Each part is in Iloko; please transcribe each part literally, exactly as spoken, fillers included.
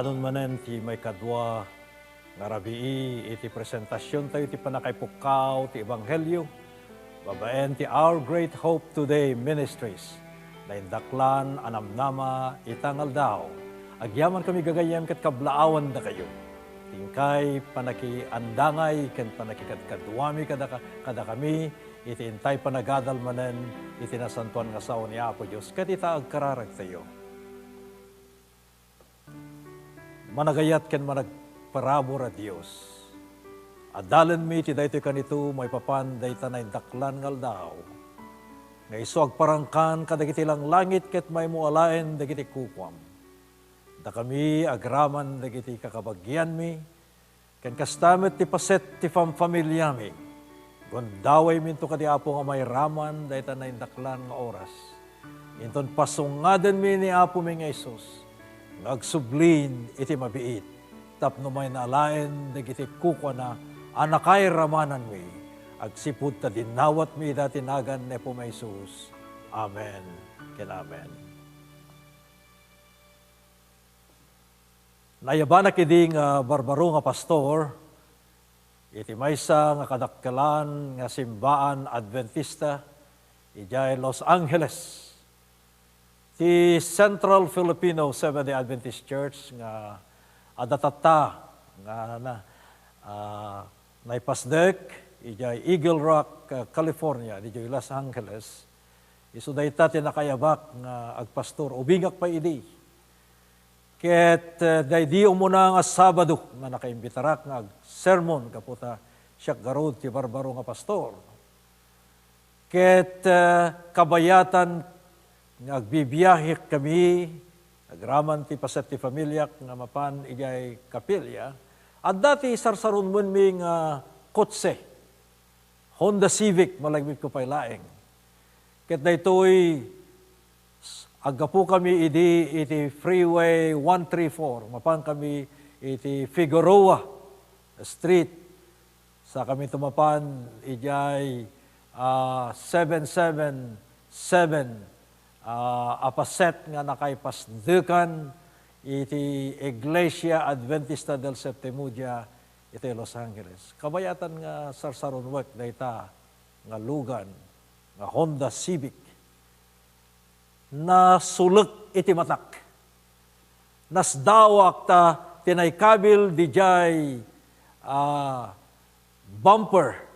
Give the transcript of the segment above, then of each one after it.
Anon manen ti maikadua nga rabii iti presentasiontayo ti pannakaipukkaw ti Ebanghelio babaen ti Our Great Hope Today Ministries. Naindaklan a namnama ita nga aldaw. Agyamankami gagayyem ket kablaawandakayo. Ti inkay pannakiandangay ken pannakikadkaduami kadaka-, kadakami iti intay panagadal manen iti nasantoan nga sao ni Apo Dios ket ita agkararagtayo. Managayat ken managparabur a Dios, addalenmi iti daytoy kanito maipapan dayta naindaklan nga aldaw, nga isu agparangkan kadagiti langlangit ket maimmo alaen dagiti kukuam. Dakami agraman dagiti kakabagianmi, ken kasta met ti paset ti famfamiliami. Gundawayminto kadi, Apo, nga mairaman dayta naindaklan nga oras. Inton pasungadenmi ni Apomi nga Jesus nga agsublin iti mabiit tapno mainaalaen dagiti kukuana a nakairamananmi, agsipud ta dinawatmi ida ti nagan ni Apomi a Jesus. Amen ken amen. Naayabanak idi nga barbaro nga pastor iti maysa nga kadakkelan nga simbaan Adventista idiay Los Angeles, ti Central Filipino Seventh-day Adventist Church nga adda tatta nga na, ah, naipasdek idiay Eagle Rock, ah, California, idiay Los Angeles. Isu dayta ti nakaayabak nga agpastor. Ubingak pay idi. Ket, eh, daydi umuna nga Sabado nga nakaimbitarak nga agsermon gapu ta siak garud ti barbaro nga pastor. Ket, eh, kabayatan nga agbibiahekami, agraman ti paset ti familiak nga mapan idiay kapilya, adda ti sarsarumonmi nga kotse. Honda Civic, malagipko pay laeng. Ket daytoy, s-, aggapokami idi iti Freeway one three four, mapankami iti Figueroa Street, sakami to mapan idiay, ah, seven seven seven, ah, a paset nga nakaipasdekan iti Iglesia Adventista del Septimo Dia iti Los Angeles. Kabayatan nga sarsarunoek dayta nga lugan nga Honda Civic. Nasulek iti matak. Nasdaawak ta ti naikabil didiay, ah, bumper.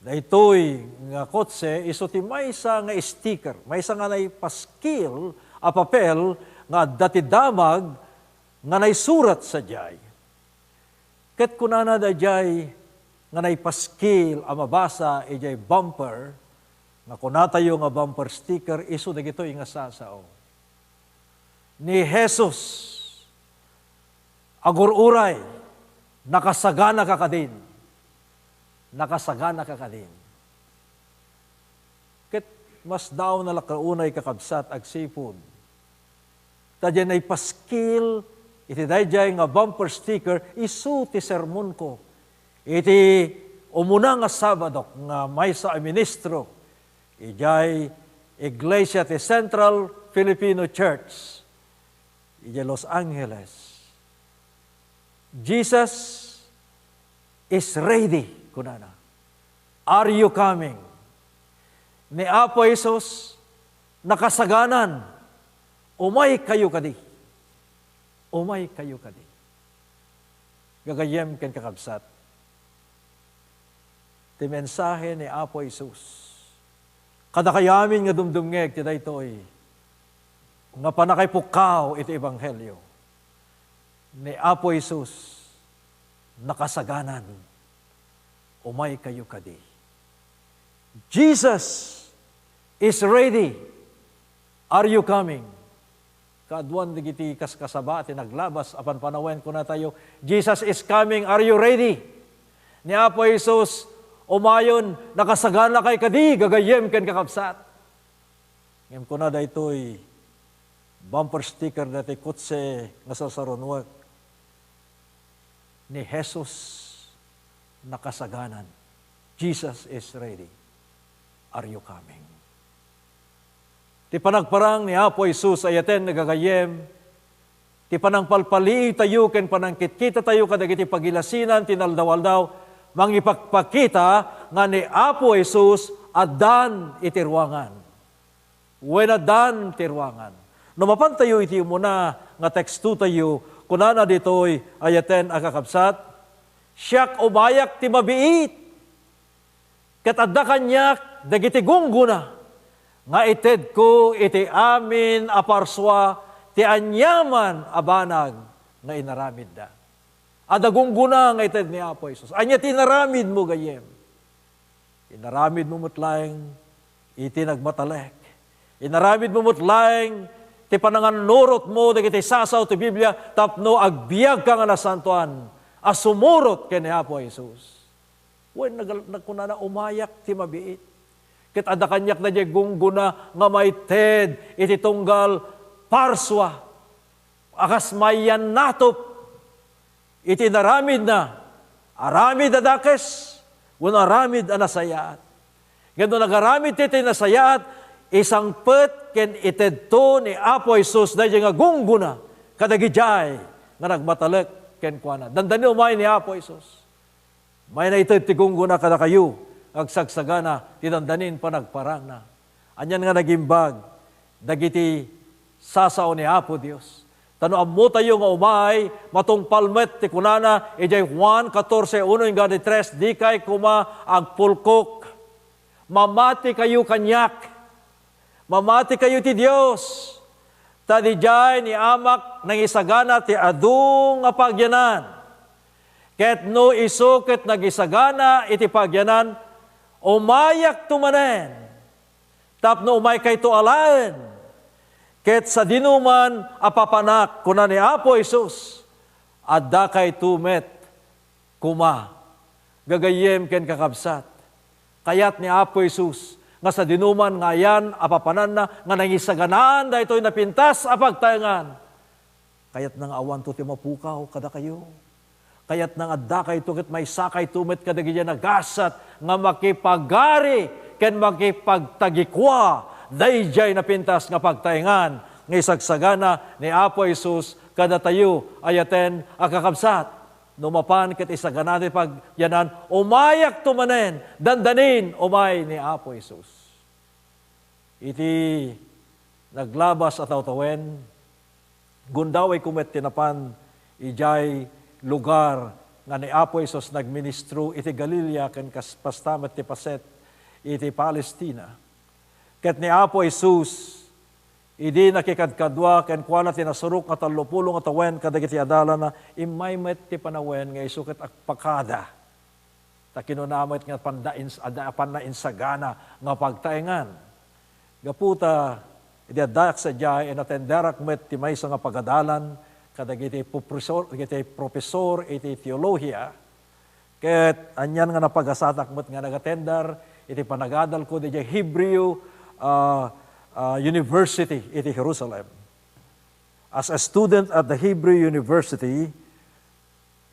Daytoy nga kotse isu ti maysa nga sticker, maysa nga naipaskil a papel nga adda ti damag nga naisurat sadiay. Ket kunana daydiay nga naipaskil a mabasa idiay bumper, nga kunatayo nga bumper sticker, isu dagitoy nga sasao. Ni Jesus, agur-uray, nakasaganaka kadin. Nakasaganaka kadin. Ket masdaawna la kaunay, kakabsat, agsipud ta diay naipaskil iti daydiay nga bumper sticker isu ti sermonko iti umuna nga Sabado nga maysa a ministro idiay iglesia ti Central Filipino Church idiay Los Angeles. "Jesus is ready," kunana. "Are you coming?" Ni Apo Jesus, nakasaganan. Umaykayo kadi. Umaykayo kadi. Gagayyem ken kakabsat, ti mensahe ni Apo Jesus kadakayo amin nga dumdumngeg ti daytoy nga pannakaipukkaw iti ebanghelio ni Apo Jesus, nakasaganan. Umaykayo kadi. "Jesus is ready. Are you coming?" Kaaduan dagiti kaskasaba ti naglabas a panpanawen, kunatayo, "Jesus is coming. Are you ready?" Ni Apo Jesus, "Umayon, nakasaganakay kadi, gagayyem ken kakabsat?" Ngem kuna daytoy bumper sticker daytoy kotse nga sarsarunoek, ni Jesus, nakasaganan. "Jesus is ready. Are you coming?" Ti panagparang ni Apo Jesus, ayaten nga gagayyem, Ti panangpalpaliiwtayo ken panangkitkitatayo kadagiti pagilasinan ti inaldaw-aldaw, mangipakpakita nga ni Apo Jesus addan iti ruangan. Wen, addan ti ruangan. No mapantayo iti umuna nga tekstotayo, kunana ditoy, ayaten a kakabsat, "Siak umayak ti mabiit, ket adda kaniak dagiti gunggona nga itedko iti amin a parsua ti aniaman a banag nga inaramidda." Adda gunggona nga ited ni Apo Jesus. Ania ti inaramidmo, gayyem? Inaramidmo met laeng iti nagmatalek. Inaramidmo met laeng ti panangannurotmo dagiti sasao ti Biblia tapno agbiagka nga nasantoan a sumurot ken ni Apo Jesus. Wen, nagal-, nagkunana, "Umayak ti mabiit. Ket adda kaniak daydiay gunggona nga maited iti tunggal parsua a kas mayan natop iti inaramidna, aramid a dakes, wenno aramid a nasayaat." Ngem no nagaramid ti, ti nasayaat, isangpet ken itedto ni Apo Jesus daydiay nga gunggona kadagidiay nga nagmatalek kenkuana. Dandanin umay ni Apo Jesus. Mayna ited ti gunggona kadakayo nga agsagsagana ti dandanin panagparangna. Anian nga nagimbag dagiti sasao ni Apo Dios. Ta no ammotayo nga umay, matungpal met ti kunana idiay Juan catorce uno hingga di tres, "Dikay koma agpulkok. Mamatikayo kaniak. Mamatikayo ti Dios. Ta didiay ni Amak nangisagana ti adu nga pagyanan. Ket no isu ket nagisagana iti pagyanan, umayakto manen." Tapno umaykayto alaen. Ket sadinoman a papanak, kuna ni Apo Jesus, addakayto met koma. Gagayyem ken kakabsat, kayat ni Apo Jesus nga sadinoman nga ayan a papananna nga nangisaganaan daytoy napintas a pagtaengan. Kayatna nga awanto ti mapukaw kadakayo. Kayatna nga addakayto ket maysakayto met kadagiti nagasat nga makipagari ken makipagtagikua daydiay napintas nga pagtaengan nga isagsagana ni Apo Jesus kadatayo, ayaten a kakabsat. No mapan ket isagana ti pagyanan, umayakto manen, dandanin umay ni Apo Jesus. Iti naglabas a tawtawen, gundawayko met ti napan idiay lugar nga ni Apo Jesus nagministro iti Galilea ken kas-, kasta met ti paset iti Palestina. Ket ni Apo Jesus, idi nakikadkadua kenkuana ti nasurok nga tallopulo nga tawen kadagiti adalana, immay met ti panawen nga isu ket agpakada. Ta kinuna met nga panda ins-, adda panna insagana nga pagtaengan. Gapu ta, idi addaak sadiay, inatenderak met ti maysa nga pagadalan kadagiti profesor, dagiti profesor iti teolohiya. Ket anian nga napagasatak met nga nagatendar iti panagadalko didiay Hebrew, ah, ah, University iti Jerusalem. As a student at the Hebrew University,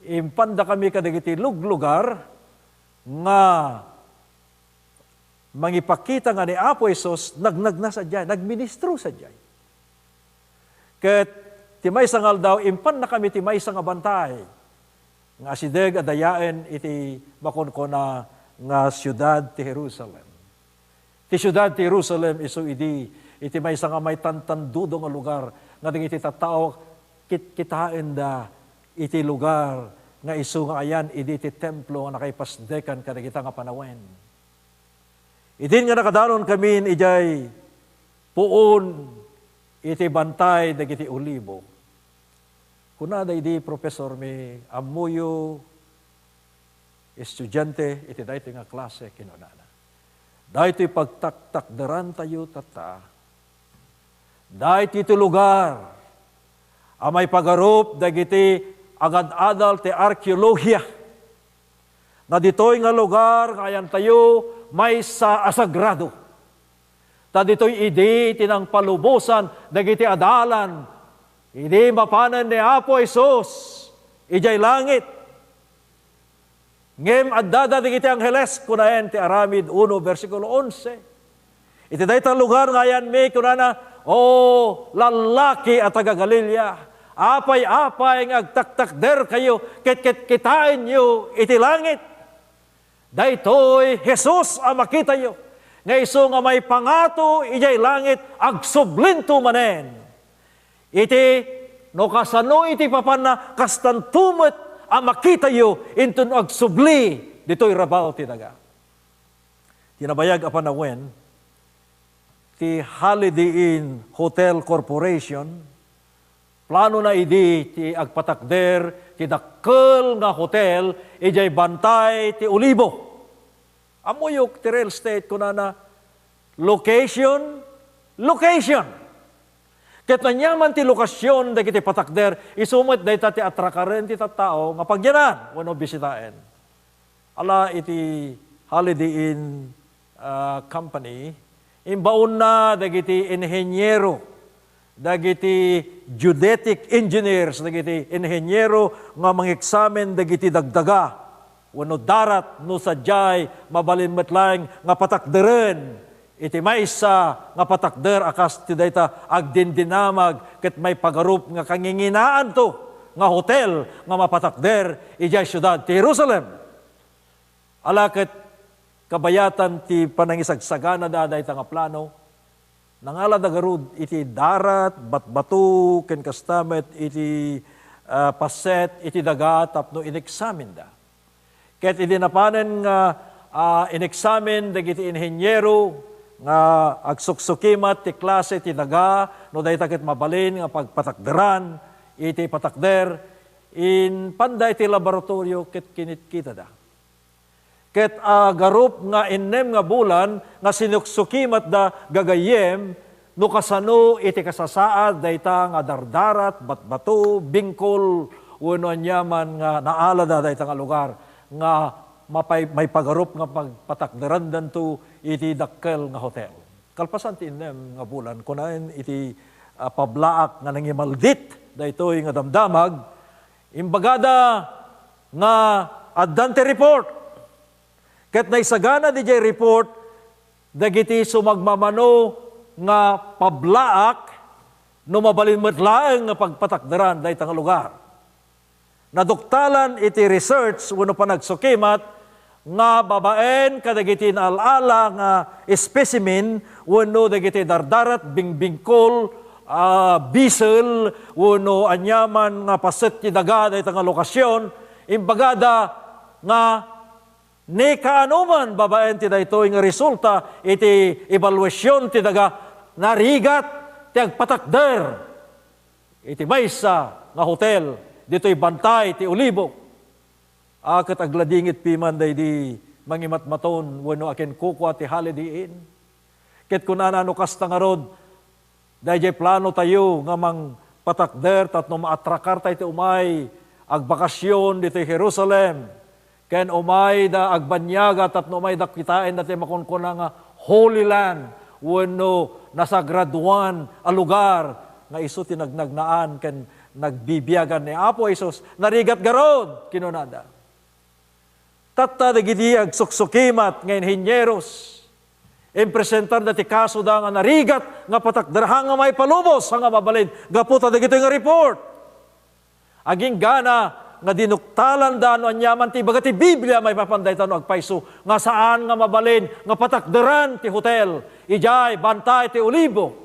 impandakami kadagiti luglugar nga mangipakita nga ni Apo Jesus nagnagna sadiay, nagministro sadiay. Ket ti maysa nga aldaw, impannakami ti maysa nga bantay nga asideg a dayaen iti makunkuna nga siudad ti Jerusalem. Ti siudad ti Jerusalem isu idi iti maysa nga maitantandudong a lugar nga dagiti tattao kitkitaenda iti lugar nga isu nga ayan idi ti templo nga nakaipasdekan kadagita nga panawen. Idin nga nakadanon kamin idiay puon iti Bantay dagiti Olibo, kunada idi profesor mi, "Ammoyo, estudiante, iti daytoy nga klase," kinunana. "Daytoy pagtaktakderantayo tatta, daytoy ti lugar a maipagarup dagiti agad-adal ti arkeolohiya, nga ditoy nga lugar nga ayantayo maysa a sagrado. Ta ditoy idi ti nangpalubosan dagiti adalan, idi mapanen ni Apo Jesus idiay langit." Ngem addada dagiti angheles, kunaen ti Aramid uno, bersikulo onse. Iti dayta lugar nga ayanmi, kunana, "O lallaki a taga-Galilea, Apay-apay nga agtaktakderkayo ket kitkitaenyo iti langit. Daytoy Jesus a makitayo, nga isu nga maipangato idiay langit, agsublinto manen. Iti, no kasano iti papanna, kastanto met a makitayo inton agsubli ditoy rabaw ti daga. Ti nabayag a panawen, ti Holiday Inn Hotel Corporation, planona idi ti agpatakder ti dakkel nga hotel idiay Bantay ti Olivo. Ammoyo ti real estate, kunana, location, location. Ket aniaman ti lokasyon dagiti patakder, isu met dayta ti atrakaren ti tattao nga pagyanan wenno bisitaen. Ala iti Holiday Inn, ah, Company, imbaonna dagiti inheniero, dagiti geodetic engineers, dagiti inheniero nga mangeksamen dagiti dagdaga wenno darat no sadiay mabalin met laeng nga patakderen iti maysa nga patakder a kas ti dayta agdindinamag ket maipagarup nga kanginginaanto nga hotel nga mapatakder idiay siudad ti Jerusalem. Ala ket kabayatan ti panangisagsaganada dayta nga plano, nangalada garud iti darat, batbato, ken kasta met iti, ah, paset iti daga tapno ineksaminda. Ket idi napanen nga, ah, ineksamin dagiti inheniero nga agsuksukimat ti klase ti daga, no dayta ket mabalin nga pagpatakderan iti patakder, impanda iti laboratorio ket kinitkitada. Ket agarup nga innem nga bulan nga sinuksukimatda gagayyem no kasano iti kasasaad dayta nga dardarat, batbato, bingkol, wenno aniaman nga naalada dayta nga lugar nga mapay-, maipagarup nga pagpatakderandanto iti dakkel nga hotel. Kalpasan ti innem nga bulan, kunaen iti, ah, pablaak nga nangimaldit daytoy nga damdamag, imbagada nga addan ti report. Ket naisagana didiay report dagiti sumagmamano nga pablaak no mabalin met laeng nga pagpatakderan dayta nga lugar. Naduktalan iti research wenno panagsukimat nga babaen kadagiti naal-ala nga specimen wenno dagiti dardarat, bingbingkol, ah, bisel, wenno aniaman nga paset ti daga dayta nga lokasyon, imbagada nga ni kaanoman babaen ti daytoy nga resulta iti ebaluasion ti daga, narigat ti agpatakder iti maysa nga hotel ditoy Bantay ti Olivo. A, ket agladingit piman daydi mangimatmaton wenno akinkukua ti Holiday Inn. Ket kunana, no kasta ngarud, daydiay plano tayo nga mangpatakder tapno maatrakartay ti umay agbakasyon ditoy Jerusalem, ken umayda agbaniaga tapno umayda kitaen daytoy makunkuna nga Holy Land wenno nasagradoan a lugar nga isu ti nagnagnaan ken nagbibiagan ni Apo Jesus. Narigat garud, kinunada. Tatta dagiti agsuksukimat nga inhenieros, impresentarda ti kasoda nga narigat nga patakder, haan nga maipalubos, haan nga mabalin gapu ta dagitoy nga report. Aginggana nga dinuktalanda no aniaman ti ibaga ti Biblia maipapan dayta no agpayso nga saan nga mabalin nga patakderan ti hotel idiay Bantay ti Olivo.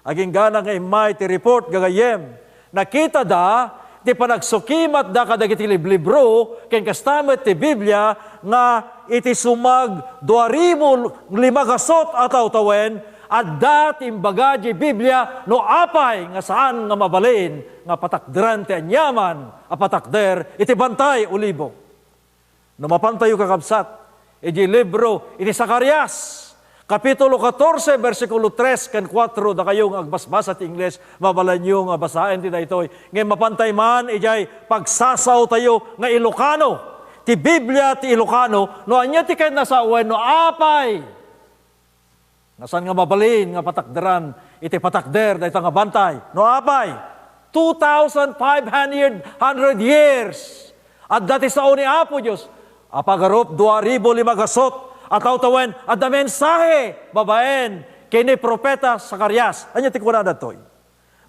Aginggana nga immay ti report, gagayyem, nakitada ti panagsukimatda kadagiti liblibro ken kasta met ti Biblia nga iti sumag dua ribu lima gasut a tawtawen, adda ti imbaga ti Biblia no apay nga saan nga mabalin nga patakderan ti aniaman a patakder iti Bantay Olivo. No mapantayo, kakabsat, iti libro iti Zacarias, Kapitulo katorse, bersikulo tres ken kuatro, dakayo nga agbasbasa ti Ingles, mabalinyo nga basaen ti daytoy. Ngem mapantay man idiay pagsasao tayo nga Ilocano, ti Biblia ti Ilocano, no ania ti kayatna sawen, no apay nga saan nga mabalin nga patakderan iti patakder dayta nga bantay. No apay, two thousand five hundred, hundred years, adda ti sao ni Apo Dios a pagarup dua ribu lima gasut a tawtawen, adda mensahe babaen ken ni Profeta Zacarias. Ania ti kunana daytoy?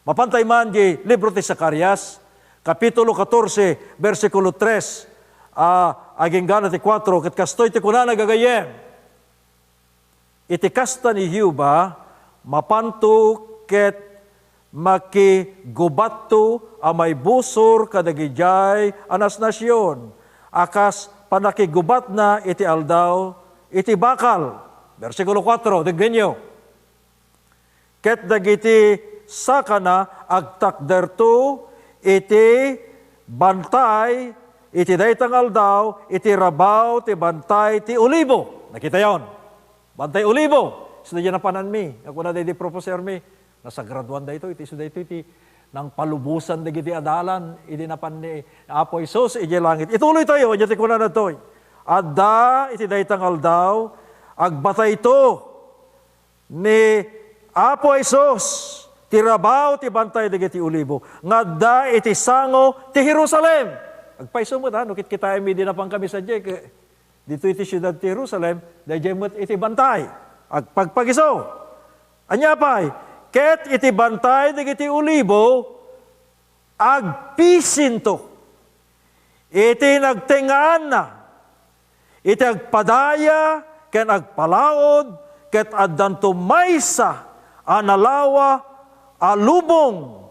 Mapantay man di libro ti Zacarias, Kapitulo katorse, bersikulo tres, a, agingga ti kuatro, ket kastoy ti kunana, gagayyem, "Iti kasta ni Jehovah, mapanto ket makigubatto a maibusor kadagidiay a nasnasion, a kas pannakigubatna iti aldaw iti bakal." Bersikulo kuatro, denggenyo. Ket dagiti sakana agtakderto iti bantay iti dayta nga aldaw, iti rabaw ti bantay ti olibo. Nakitayon? Bantay olibo. Isu daydiay napananmi. Nga kuna daydi professor mi, nasagraduan daytoy, iti isu daytoy ti nangpalubosan dagiti adalan, idi napan ni Apo Jesus idiay langit. Ituloy tayo, ania ti kunana daytoy? Adda iti dayta nga aldaw, agbatayto ni Apo Jesus ti rabaw ti bantay dagiti olibo nga adda iti sango ti Jerusalem. Agpayso met, ha, no kitkitaenmi idi napankami sadiay, ke-, ditoy iti siudad ti Jerusalem, daydiay met iti bantay. Agpagpagiso. Ania pay? Ket iti bantay dagiti olibo, agpisinto iti nagtengngaanna, iti agpadaya ken agpalaod, ket addanto maysa a nalawa a lubong,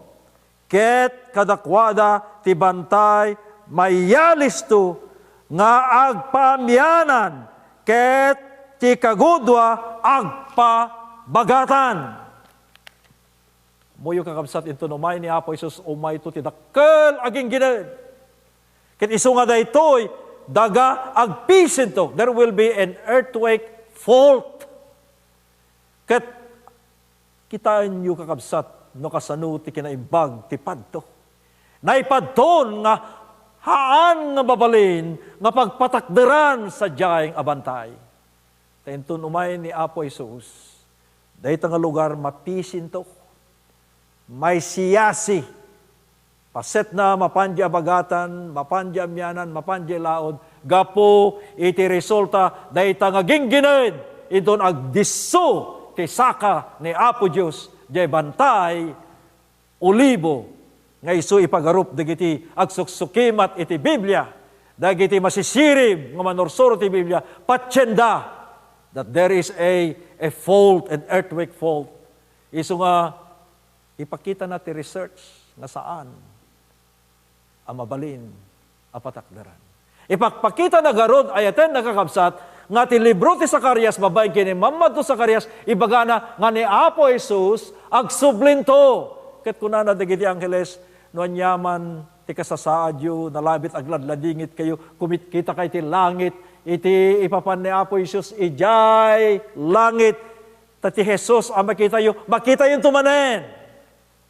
ket kadakuada ti bantay mayalisto nga agpaamianan, ket ti kagudua agpabagatan. Ammoyo, kakabsat, inton umay ni Apo Jesus, umayto ti dakkel a ginggined. Ket isu nga daytoy, daga, agpisinto. There will be an earthquake fault. Ket kitaenyo, kakabsat, no kasano ti kinaimbag ti padto. Naipadton nga haan nga mabalin nga pagpatakderan sadiay a bantay. Ta inton umay ni Apo Jesus, dayta nga lugar mapisinto, maisiyasi. Pasetna, mapan diay abagatan, mapan diay amianan, mapan diay laod, gapu iti resulta dayta nga ginggined inton agdisso ti saka ni Apo Dios diay bantay olibo nga isu ipagarup dagiti agsuksukimat iti Biblia, dagiti masisirib nga manursuro ti Biblia, patienda that there is a, a fault, an earthquake fault. Isu nga ipakitana ti research nga saan a mabalin a patakderan. Ipakpakitana garud, ayaten, nakakabsat, nga ti libro ti Zacarias, babaen ken ni Mammadto Zacarias, ibagana nga ni Apo Jesus agsublinto. Ket kunana dagiti angheles, "No aniaman ti kasasaadyo, nalabit agladladingitkayo, kumitkitakayo ti langit, iti ipapan ni Apo Jesus idiay langit, ta ti Jesus a makitayo, makitayonto manen."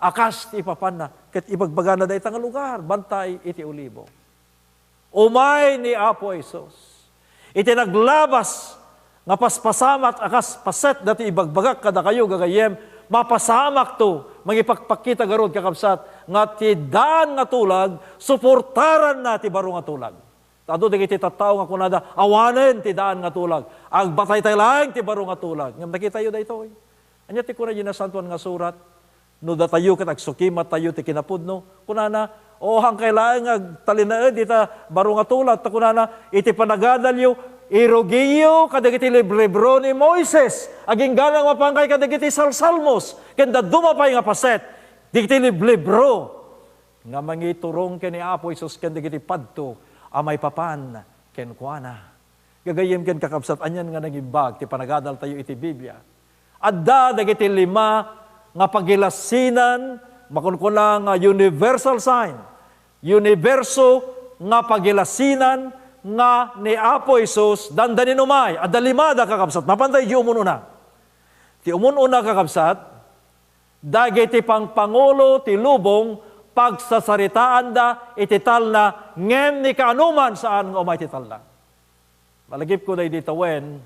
A kas ti ipapanna, ket ibagbagana dayta nga lugar, bantay iti Olibo. Umay ni Apo Jesus iti naglabas nga paspasamak a kas paset dati ibagbagak kadakayo, gagayyem, mapasamakto, mangipakpakita garud, kakabsat, nga ti daan nga tulag, suportaranna ti baro nga tulag. Ta adu dagiti tattao nga kunada, "Awanen ti daan nga tulag. Agbataytay laeng ti baro nga tulag." Ngem nakitayo daytoy. Ania ti kuna diay Nasantoan nga Surat? No datayo ket agsukimattayo ti kinapudno, kunana, "O, haankay laeng nga agtalinaed ita baro nga tulag," ta kunana, "Iti panagadalyo, irugiyo kadagiti liblibro ni Moises, agingga nga mapankay kadagiti salsalmos, ken dadduma pay nga paset, dagiti liblibro nga mangiturong ken ni Apo Jesus ken dagiti padto a maipapan kenkuana." Gagayyem ken kakabsat, anian nga nangimbag ti panagadaltayo iti Biblia? Adda dagiti lima nga pagilasinan, makunkuna nga universal sign, universo nga pagilasinan nga ni Apo Jesus dandanin umay. Adda limada, kakabsat. Mapantay di umun-una. Ti umun-una, kakabsat, dagiti pangpangulo ti lubong, pagsasaritaanda iti talna, ngem ni kaanoman saan nga umay ti talna. Malagipko daydi tawen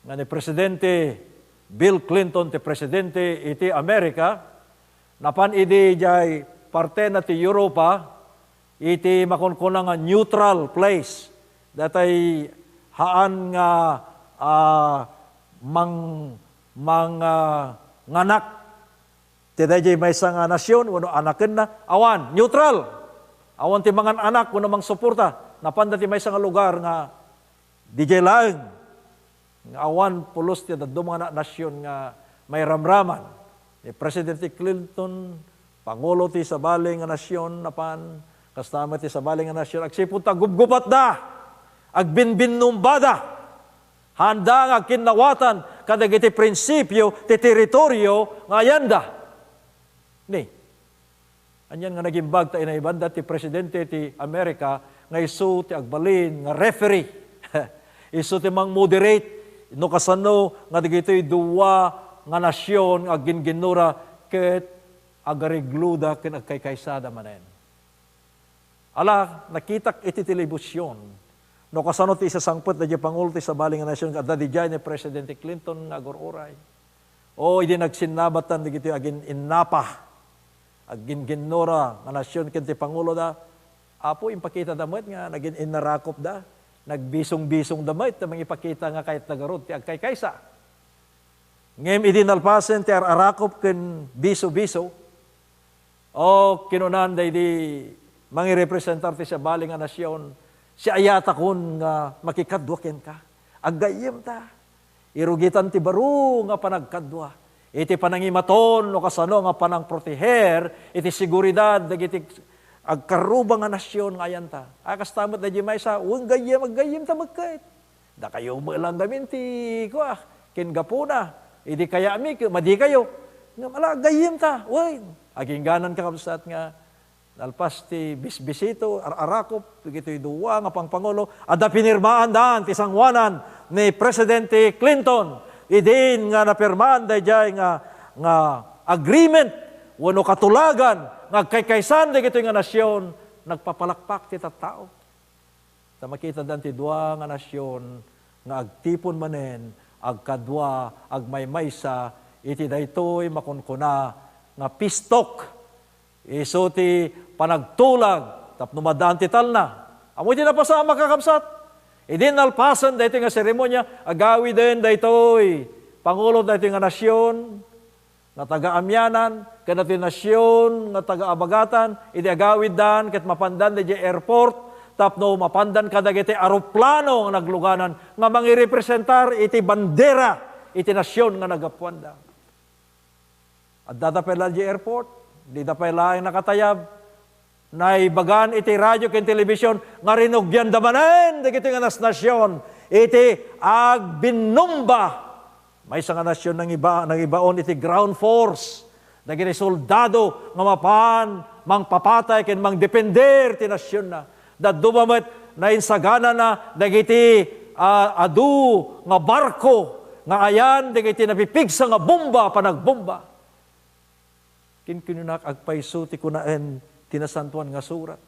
nga ni Presidente Bill Clinton ti presidente iti Amerika, napan idi diay partena ti Europa, iti makunkuna nga neutral place, datay haan nga, ah, mang-, mang-, ah, nganak Ti daydiay maysa nga nasion wenno anakenna, awan, neutral. Awan ti mangan-anak wenno mangsuporta. Napanda ti maysa nga lugar nga didiay laeng. Nga awan pulos ti dadduma nga nasion nga mairamraman. Ni Presidente Clinton, pangulo ti sabali nga nasion, napan, kasta met ti sabali nga nasion, agsipud ta gubgubatda, agbinbinnumbada, handa nga agkinnawatan kadagiti prinsipio ti teritorio nga ayanda. Ni, anian nga nagimbag ta inaibanda ti presidente ti Amerika nga isu ti agbalin nga referee. Isu ti mangmoderate no kasano nga dagitoy dua nga nasion nga agginginnura ket agaregloda ken agkaykaysada manen. Ala, nakitak iti telebision no kasano ti isasangpet daydiay pangulo ti sabali nga nasion nga adda didiay ni Presidente Clinton nga agur-uray. O, idi nagsinnabatan dagitoy agin-innapa, agginginnura nga nasion ken ti panguloda, Apo, impakitada met nga nagin-innarakopda, nagbisong-bisongda met ta mangipakita nga kayatda ngarud ti agkaykaysa. Ngem idi nalpasen ti ar-arakop ken biso-biso, o, kinunan daydi mangirepresentar ti sabali nga nasion, "Siayatakon nga makikadua kenka. Aggayyemta. Irugitan ti baro nga panagkadua iti panangimaton no kasano nga panangproteher iti seguridad dagiti agkarruba nga nasion nga ayanta." A, kasta met daydi maysa, "Wen, gayyem, aggayyemta met ket. Dakayo met lang ngamin ti, kua, ken gapuna. Idi kayatmi, ket madikayo. Ngem ala, gayyemta." Wen, agingganan, kakabsat, nga nalpas ti bisbisito, ar-arakop, dagitoy dua nga pangpangulo, adda pinirmaandan ti sangoanan ni Presidente Clinton. Idin nga napirmaan daydiay nga, nga agreement wenno katulagan nga agkaykaysan dagitoy nga nasion, nagpapalakpak ti tattao. Ta makitadan ti dua nga nasion nga agtipon manen, agkadua, agmaymaysa iti daytoy makunkuna nga peace talk. Isu ti panagtulag tapno maddaan ti talna. Ammo iti napasamak, kakabsat? Idi nalpasen daytoy nga seremonia, agawiden daytoy pangulo daytoy nga nasion, nga taga-amianan, ken daytoy nasion nga taga-abagatan, idi agawiddan ket mapandan idiay airport tapno mapandan kadagiti aeroplano nga nagluganan nga mangirepresentar iti bandera iti nasion nga naggapuanda. Addada pay la idiay airport, dida pay laeng nakatayab, naibagan iti radio ken telebision nga rinugianda manen dagitoy nga nasnasion iti agbinnumba. Maysa nga nasion nangiba-, nangibaon iti ground force dagiti soldado nga mapan mangpapatay ken mangdepender ti nasionna. Dadduma met nainsaganana dagiti, ah, adu nga barko nga ayan dagiti napipigsa nga bomba, panagbomba. Kinkunak, agpayso ti kunaen ti Nasantoan nga Surat,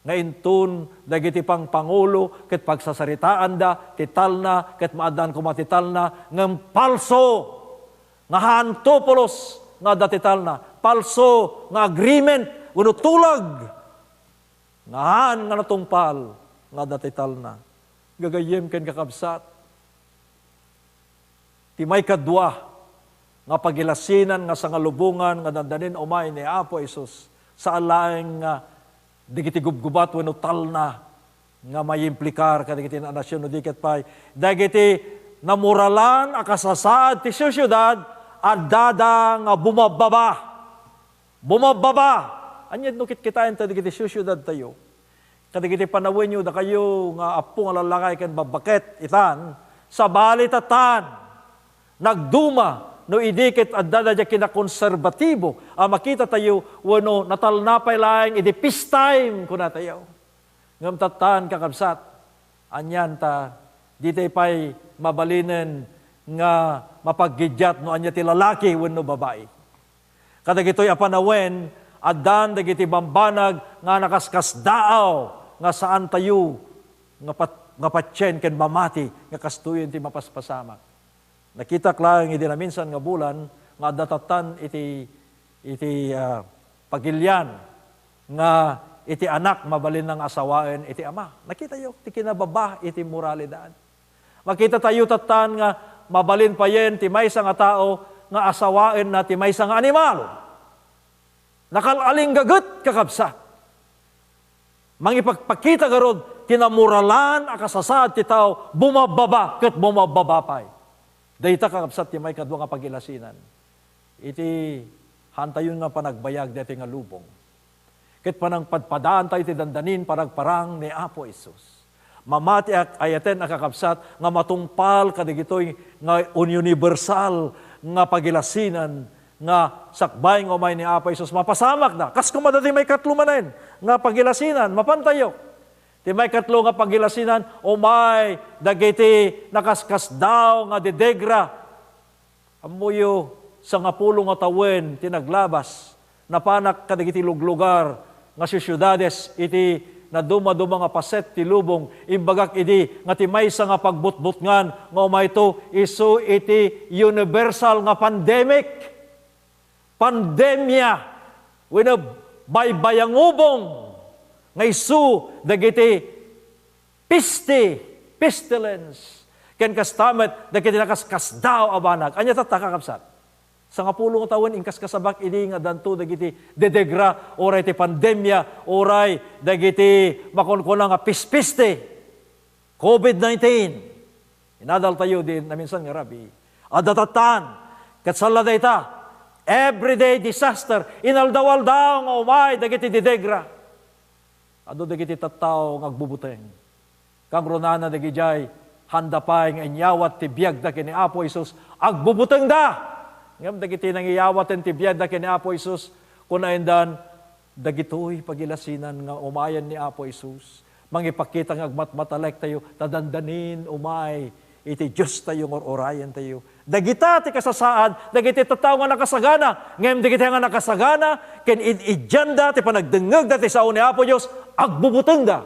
nga inton dagiti pangpangulo ket pagsasaritaanda ti talna ket maaddaan koma ti talna, ngem palso nga haanto pulos nga adda ti talna, palso nga agreement wenno tulag nga haan nga natungpal nga adda ti talna. Gagayyem ken kakabsat, ti maikadua nga pagilasinan nga sangalubongan nga dandanin umay ni Apo Jesus, saan laeng nga dagiti gubgubat wenno talna nga maimplikar kadagiti nasion no di ket pay dagiti namoralan a kasasaad ti siudad, addada nga bumabbaba. Bumabbaba! Ania no kitkitaentayo dagiti siudadtayo? Kadagiti panawenyo, dakayo nga appo nga lallakay ken babbaket itan, sabali tattan, nagduma no idi ket adda daydiay kinakonserbatibo a makitatayo wenno natalna pay laeng idi peace time, kunatayo. Ngem tattan, kakabsat, anian ta, ditay pay mabalinen nga mapaggiddiat no ania ti lalaki wenno babai. Kadagitoy a panawen, addan dagiti bambanag nga nakaskasdaaw nga saantayo nga pat-, nga patien ken mamati nga kastoyen ti mapaspasamak. Nakitak laeng idi naminsan nga bulan nga adda tattan iti, iti, ah, pagilian nga iti anak mabalinna nga asawaen iti ama. Nakitayo ti kinababa iti moralidad. Makitatayo tattan nga mabalin payen ti maysa nga tao nga asawaenna ti maysa nga animal. Nakal-alinggaget, kakabsat. Mangipagpakita garud ti namoralan a kasasaad ti tao, bumababa ket bumababa pay. Dayta, kakabsat, ti maikadua nga pagilasinan. Iti hantayon nga panagbayag daytoy nga lubong. Ket panangpadpadaantayo ti dandanin paragparang ni Apo Jesus. Mamatiak, ayaten a kakabsat, nga matungpal kadagitoy nga un-, universal nga pagilasinan nga sakbay nga umay ni Apo Jesus, mapasamakda. Kas koma dati maikatlo manen nga pagilasinan, mapantayo. Ti maikatlo nga pagilasinan, umay dagiti nakaskasdaaw nga didegra. Ammoyo, sangapulo nga tawen ti naglabas, napanak kadagiti luglugar nga siusiudades iti nadumaduma nga paset ti lubong, imbagak idi nga ti maysa nga pagbutbutngan nga umayto isu iti universal nga pandemic. Pandemia wenno baybayangubong nga isu dagiti peste, pestilence, ken kasta met dagiti nakaskasdaaw a banag. Ania tatta, kakabsat? Sangapulo nga tawen inkaskasabak idi nga addanto dagiti didegra, uray ti pandemia, uray dagiti makunkuna nga pispeste, covid nineteen. Inadaltayo di naminsan nga rabii. Adda tattan, ket sala dayta, everyday disaster, inaldaw-aldaw nga umay dagiti didegra. Adu dagiti tattao nga agbubuteng. Kangrunana dagidiay, handa pay nga inyawat ti biagda ken ni Apo Jesus, agbubutengda. Ngem dagiti nangiyawaten ti biagda ken ni Apo Jesus, kunaendan, dagitoy pagilasinan nga umayen ni Apo Jesus. Mangipakita nga agmatmatalektayo, ta dandanin umay iti Diostayo nga ur-urayentayo. Dagita ti kasasaad dagiti tattao nga nakasagana, ngem dagiti nga nakasagana ken id-idianda ti panagdengngegda ti sao ni Apo Dios, agbubutengda.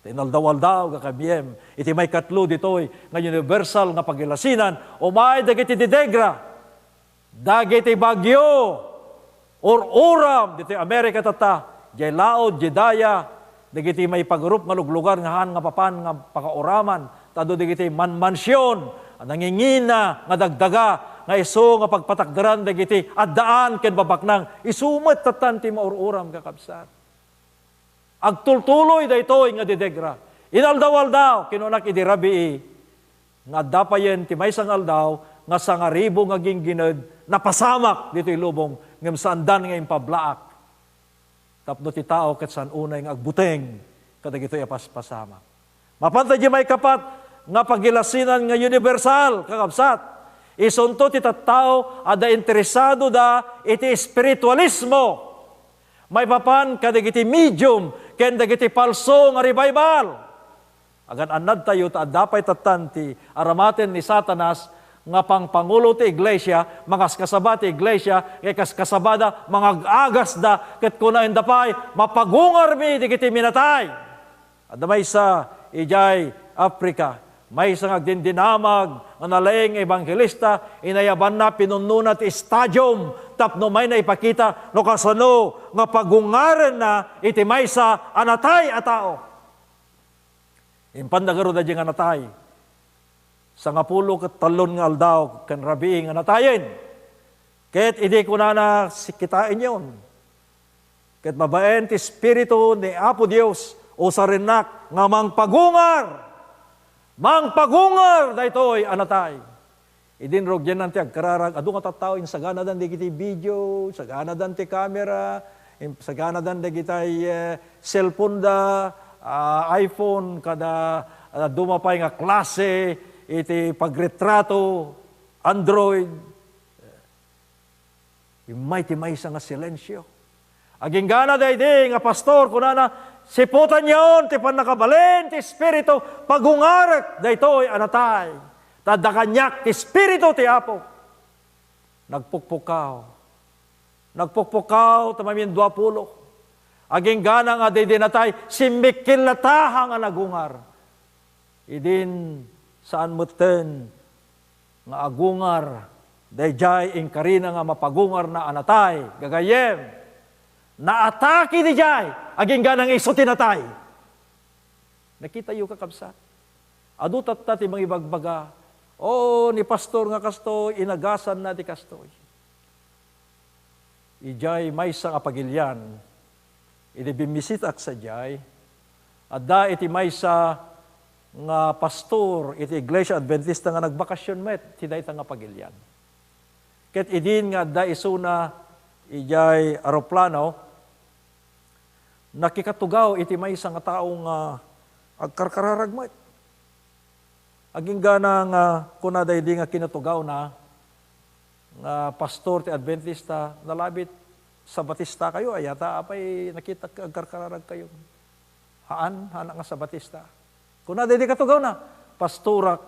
Ta inaldaw-aldaw, kakabiem, iti maikatlo ditoy nga universal nga pagilasinan, umay dagiti didegra, dagiti bagyo, ur-uram ditoy Amerika tatta, diay laud, diay daya, dagiti maipagurup nga luglugar nga haan nga papan nga pakauraman, ta adu dagiti manmansion a nangingina nga dagdaga nga isu nga pagpatakderan dagiti addaan ken babaknang, isu met tattan ti maur-uram, kakabsat. Agtultuloy daytoy nga didegra. Inaldaw-aldaw, kinunak idi rabii, nga adda payen ti maysa nga aldaw nga sangaribu nga ginggined napasamak ditoy lubong, ngem saandan nga impablaak. Tapno ti tao ket saan unay nga agbuteng kadagitoy a paspasamak. Mapanta di maikapat nga pagilasinan nga universal, kakabsat. Isunto ti tattao adda interesadoda iti espiritualismo. Maipapan kadagiti medium ken dagiti palso nga revival. Agan-annadtayo ta adda pay tattan ti aramaten ni Satanas nga pangpangulo ti iglesia, mangaskasaba ti iglesia, ket kaskasabada, mangag-agasda, ket kunaenda pay, "Mapagungarmi dagiti minatay." Adda maysa idiay Africa, maysa nga agdindinamag nga nalaing nga ebanghelista, inayabanna, pinunnona ti stadium tapno mayna ipakita no kasano nga pagungarenna iti maysa a natay a tao. Impanda garud daydiay nga natay. Sangapulo ket tallon nga aldaw ken rabii nga natayen. Ket idi kunana, "Kitaenyon, ket babaen ti Espiritu ni Apo Dios, usarennak nga mangpagungar." Mangpagungar daytoy a natay. Idin rugyannan ti agkararag, adu nga tattao, insaganadan dagiti video, insaganadan ti camera, insaganadan dagitay, eh, cellphone da, ah, iPhone, kada, ah, duma pay nga klase iti pagretrato, Android. Immay ti maysa nga silensio. Aginggana daydi nga pastor, kunana, "Siputanyon ti pannakabalin ti Espiritu, pagungarek daytoy a natay. Ta adda kaniak ti Espiritu ti Apo." Nagpukpukaw. Nagpukpukaw, ta mamien dua pulo. Aginggana nga daydi natay, simmikkil latta nga nagungar. Idin saan metten nga agungar daydiay inkarina nga mapagungarna a natay, gagayyem. Naatake daydiay, aginggana nga isu ti natay. Nakitayo, kakabsat? Adu tatta ti mangibagbaga, "O, ni pastor nga kastoy, inagasanna ti kastoy." Idiay maysa nga pagilian, idi bimmisitaak sadiay, adda iti maysa nga pastor iti Iglesia Adventista nga nagbakasyon met ti dayta nga pagilian. Ket idin nga adda isuna idiay aeroplano, nakikatugaw iti maysa nga tao nga agkarkararag met. Agingga na nga kuna daydi nga kinatugawna nga pastor ti Adventista, "Nalabit, Sabatista kayo, aya ta apay nakitak agkarkararag kayo?" "Haan, haan nga Sabatista." Kuna daydi katugawna, "Pastorak,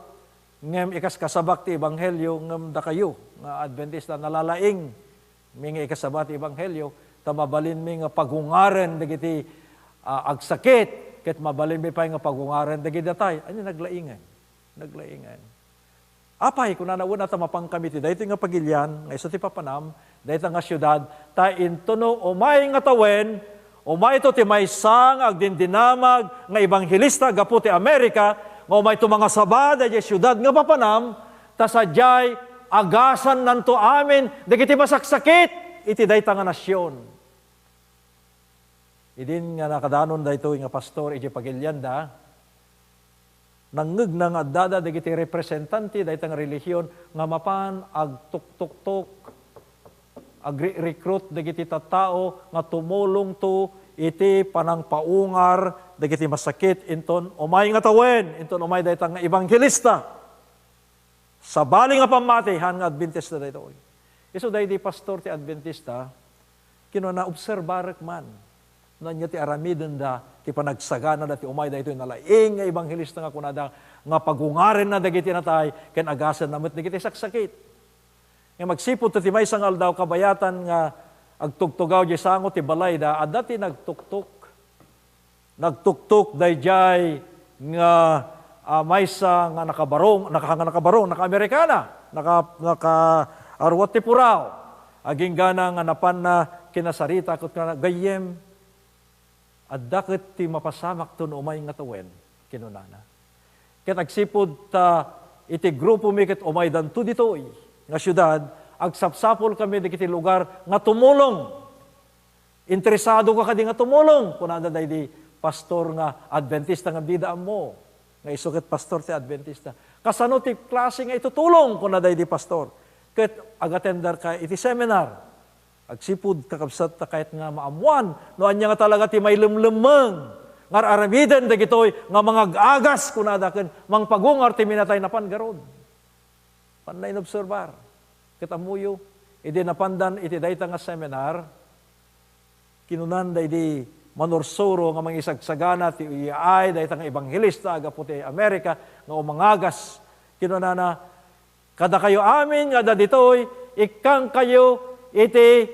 ngem ikaskasabak ti ebanghelio, ngem dakayo nga Adventista, nalalaing mi nga ikasaba ti ebanghelio, ta mabalinmi nga pagungaren dagiti, ah, agsakit, ket mabalinmi pay nga pagungaren dagiti datay." Ania, naglaingen. Naglaingen. "Apay," kunana, "wen a ta mapankami ti daytoy nga pagilian nga isu ti papanam, dayta nga siudad, ta intono umay nga tawen, umayto ti maysa nga agdindinamag nga ebanghelista gapu ti Amerika, nga umayto mangasaba daydiay siudad nga papanam, ta sadiay agasannanto amin dagiti masaksakit iti dayta nga nasion." Idin nga nakadanon daytoy nga pastor iti pagilianda, nangngegna nga addada dagiti representante dayta nga relihion nga mapan agtuktoktok, agre-recruit dagiti tattao nga tumulongto iti panangpaungar dagiti masakit inton umay nga tawen, inton umay dayta nga ebanghelista. Sabali nga pammati, haan nga Adventista daytoy. Isu daydi pastor ti Adventista, kinuna, "Obserbarek man no ania ti aramidenda ti panagsaganada ti umay daytoy nalaing nga ebanghelista nga kunada nga pagungarenna dagiti natay ken agasenna met dagiti saksakit." Nga magsipud ti maysa nga aldaw, kabayatan nga agtugtugaw diay sango ti balayda, adda ti nagtuktok. Nagtuktok daydiay nga, ah, maysa nga nakabarong, naka-, nga nakabarong, naka-Amerikana, naka-, naka-aruat ti puraw. Aginggana nga napanna kinasarita, ket kunana, "Gayyem, adda ket ti mapasamakto no umay nga tawen," kinunana. Ket agsipud ta iti grupomi ket umaydanto ditoy nga siudad, agsapsapulkami dagiti lugar nga tumulong. "Interesado ka kadi nga tumulong?" kunada daydi pastor nga Adventista nga dida ammo nga isu ket pastor ti Adventista. "Kasano ti klase nga itutulong?" kuna daydi pastor. "Ket agatenderka iti seminar." Agsipud, kakabsat, ta kayat nga maammuan no ania nga talaga ti mailemlemmeng nga ar-aramiden dagitoy nga mangag-agas, kunada, ken mangpagungar ti minatay napan garud. Panna inobserbar. Ket ammoyo, idi napandan iti dayta nga seminar, kinunan daydi manursuro nga mangisagsagana ti uyaay dayta nga ebanghelista a gapu ti Amerika nga umangagas. Kinunana, "Kadakayo amin nga adda ditoy, ikkangkayo iti